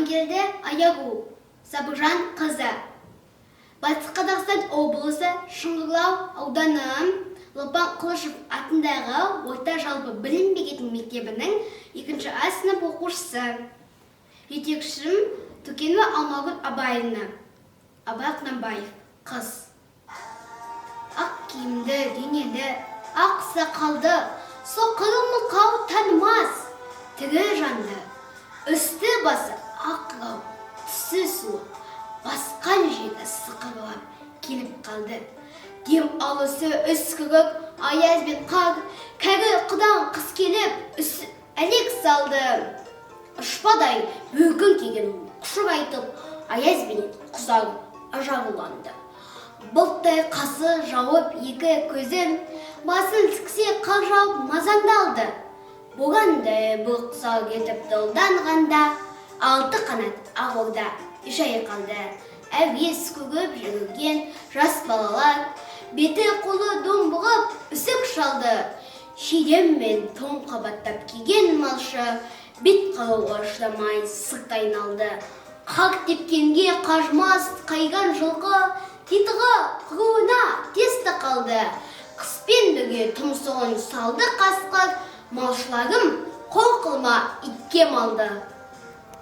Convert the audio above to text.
Амангелді Аягул Сабыржан қызы. Батыс Қазақстан облысы, Шыңғырлау ауданы, Лұқпан Қылышев атындағы орта жалпы білім беретін мектебінің 2 А сынып оқушысы. Жетекшім Төкенова Алмагүл Абаевна. Абай Құнанбаев. Қыз. Ақ киімді, денелі, ақ сақалды, соқыры мылқау танымас, тірі жанды, үсті басы ақ қырау, түсі суық, басқан жері сықырлап келіп қалды. Дем алысы үскірік, аяз бен қар, кәрі ұйқыдан қыс келіп, әлек салды. Ұшпадай бөркін киген құшыр айтып, аяз бенен құзарып ажарланды. Бұлттай қасы жауып екі көзін, басын сіксе қар жауып мазаңды алды. Борандай бұрқ сарқ етіп долданғанда, алты қанат ақ орда жайқалды. Әуес көріп жүгірген жас балалар, беті қолы домбығып үсік шалды. Шидем мен тон қабаттап киген малшы, бет қарауға шыдамай сырт айналды. Қар тепкенге қажымас қайган жылқы, титығы құруына тез тақалды. Қыспен бірге тұмсығын салды қасқыр, малшыларым, қор қылма итке малды.